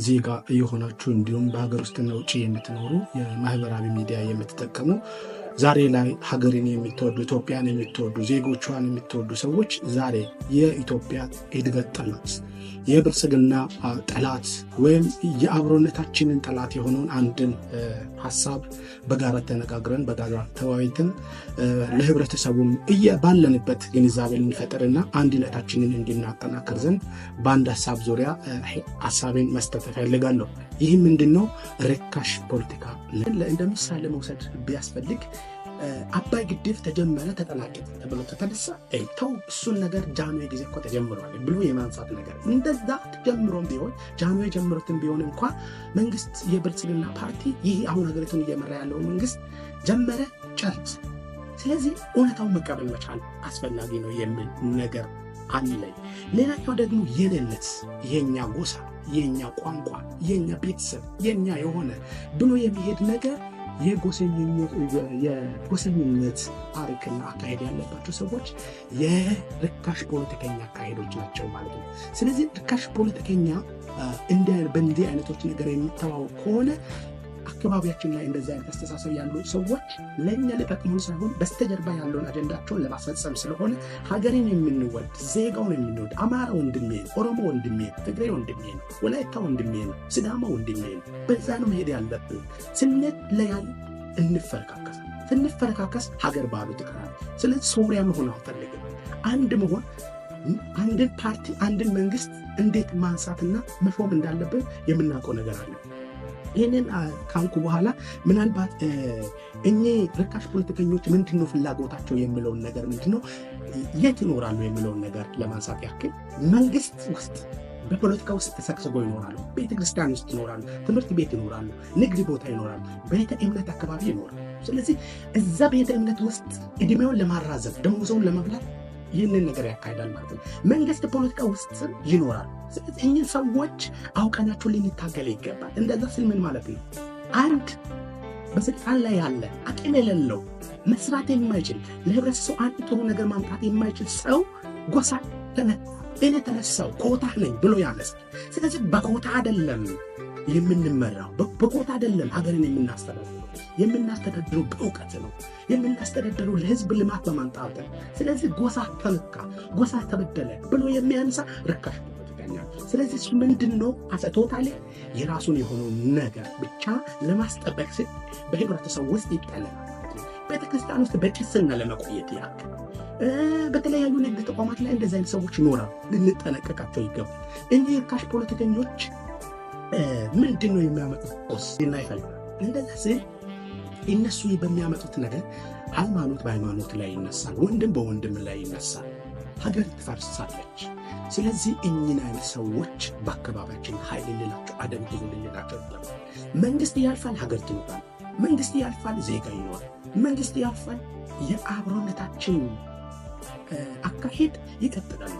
ዜጋ የሆናችሁ እንዲሁም በሀገር ውስጥና ውጭ የምትኖሩ የማህበራዊ ሚዲያ የምትጠቀሙ፣ ዛሬ ላይ ሀገርን የምትወዱ፣ ኢትዮጵያን የምትወዱ፣ ዜጎቿን የምትወዱ ሰዎች ዛሬ የኢትዮጵያ እድገት ጠላት፣ የብልጽግና ጠላት ወይም የአብሮነታችንን ጠላት የሆነውን አንድን ሀሳብ በጋራ ተነጋግረን፣ በጋራ ተወያይተን፣ ለህብረተሰቡም ባለንበት ግንዛቤ ልንፈጥርና አንድነታችንን እንድናጠናክር ዘንድ በአንድ ሀሳብ ዙሪያ ሀሳቤን መስጠት እፈልጋለሁ። ይህ ምንድን ነው? ርካሽ ፖለቲካ። እንደ ምሳሌ መውሰድ ቢያስፈልግ አባይ ግድብ ተጀመረ፣ ተጠናቀቀ ተብሎ ከተነሳ ተው እሱን ነገር፣ ጃንሆይ ጊዜ እኮ ተጀምሯል ብሎ የማንሳት ነገር፣ እንደዛ ተጀምሮም ቢሆን፣ ጃንሆይ ጀምሮትም ቢሆን እንኳ መንግስት፣ የብልጽግና ፓርቲ፣ ይህ አሁን ሀገሪቱን እየመራ ያለው መንግስት ጀመረ፣ ጨረሰ። ስለዚህ እውነታውን መቀበል መቻል አስፈላጊ ነው የሚል ነገር አለኝ። ሌላኛው ደግሞ የኔነት፣ የኛ ጎሳ፣ የኛ ቋንቋ፣ የኛ ቤተሰብ፣ የኛ የሆነ ብሎ የሚሄድ ነገር፣ የጎሰኝነት ታሪክና አካሄድ ያለባቸው ሰዎች የርካሽ ፖለቲከኛ አካሄዶች ናቸው ማለት ነው። ስለዚህ ርካሽ ፖለቲከኛ በእንዲህ አይነቶች ነገር የሚተዋወቅ ከሆነ፣ አካባቢያችን ላይ እንደዚህ አይነት አስተሳሰብ ያሉ ሰዎች ለእኛ ሊጠቅሙን ሳይሆን በስተጀርባ ያለውን አጀንዳቸውን ለማስፈጸም ስለሆነ፣ ሀገርን የምንወድ፣ ዜጋውን የምንወድ፣ አማራ ወንድሜ ነው፣ ኦሮሞ ወንድሜ ነው፣ ትግሬ ወንድሜ ነው፣ ወላይታ ወንድሜ ነው፣ ሲዳማ ወንድሜ ነው። በዛ ነው መሄድ ያለብን። ስንለያይ እንፈረካከሳለን። ስንፈረካከስ ሀገር ባዶ ትቀራለች። ስለዚህ ሶሪያ መሆን አንፈልግም። አንድ መሆን፣ አንድን ፓርቲ፣ አንድን መንግስት እንዴት ማንሳትና መሾም እንዳለብን የምናውቀው ነገር አለ። ይህንን ካልኩ በኋላ ምናልባት እኚህ ርካሽ ፖለቲከኞች ምንድነው ፍላጎታቸው የሚለውን ነገር፣ ምንድነው፣ የት ይኖራሉ የሚለውን ነገር ለማንሳት ያክል መንግስት ውስጥ፣ በፖለቲካ ውስጥ ተሰግስገው ይኖራሉ። ቤተክርስቲያን ውስጥ ይኖራሉ፣ ትምህርት ቤት ይኖራሉ፣ ንግድ ቦታ ይኖራሉ፣ ቤተ እምነት አካባቢ ይኖራሉ። ስለዚህ እዛ ቤተ እምነት ውስጥ እድሜውን ለማራዘም፣ ደሞዙን ለመብላት ይህንን ነገር ያካሂዳል ማለት ነው። መንግስት ፖለቲካ ውስጥ ይኖራል። ስለዚህ እኚህ ሰዎች አውቀናቸው ልንታገል ይገባል። እንደዛ ስል ምን ማለት ነው? አንድ በስልጣን ላይ ያለ፣ አቅም የሌለው፣ መስራት የማይችል፣ ለህብረተሰቡ አንድ ጥሩ ነገር ማምጣት የማይችል ሰው ጎሳ እኔ ተነሳው ኮታ ነኝ ብሎ ያነሳል። ስለዚህ በኮታ አይደለም የምንመራው፣ በኮታ አይደለም ሀገርን የምናስተዳድረው። የምናስተዳድረው በእውቀት ነው። የምናስተዳድረው ለህዝብ ልማት በማምጣት ነው። ስለዚህ ጎሳ ተነካ፣ ጎሳ ተበደለ ብሎ የሚያነሳ ርካሽ ፖለቲከኛ። ስለዚህ እሱ ምንድን ነው totally የራሱን የሆነው ነገር ብቻ ለማስጠበቅ ሲል በህብረተሰቡ ውስጥ ይጠለላል። ቤተክርስቲያን ውስጥ በቅስና ለመቆየት ያክል፣ በተለያዩ ንግድ ተቋማት ላይ እንደዚህ አይነት ሰዎች ይኖራሉ። ልንጠነቀቃቸው ይገባል። እኚህ ርካሽ ፖለቲከኞች ምንድን ነው የሚያመጡት? ጦስ እና ይፈልጋል። እንደዛ ስል እነሱ በሚያመጡት ነገር ሃይማኖት በሃይማኖት ላይ ይነሳል፣ ወንድም በወንድም ላይ ይነሳል፣ ሀገር ትፈርሳለች። ስለዚህ እኚህን አይነት ሰዎች በአካባቢያችን ኃይል ልንላቸው፣ አደብ ግዙ ልንላቸው ይገባል። መንግስት ያልፋል፣ ሀገር ትኖራል። መንግስት ያልፋል፣ ዜጋ ይኖራል። መንግስት ያልፋል፣ የአብሮነታችን አካሄድ ይቀጥላል።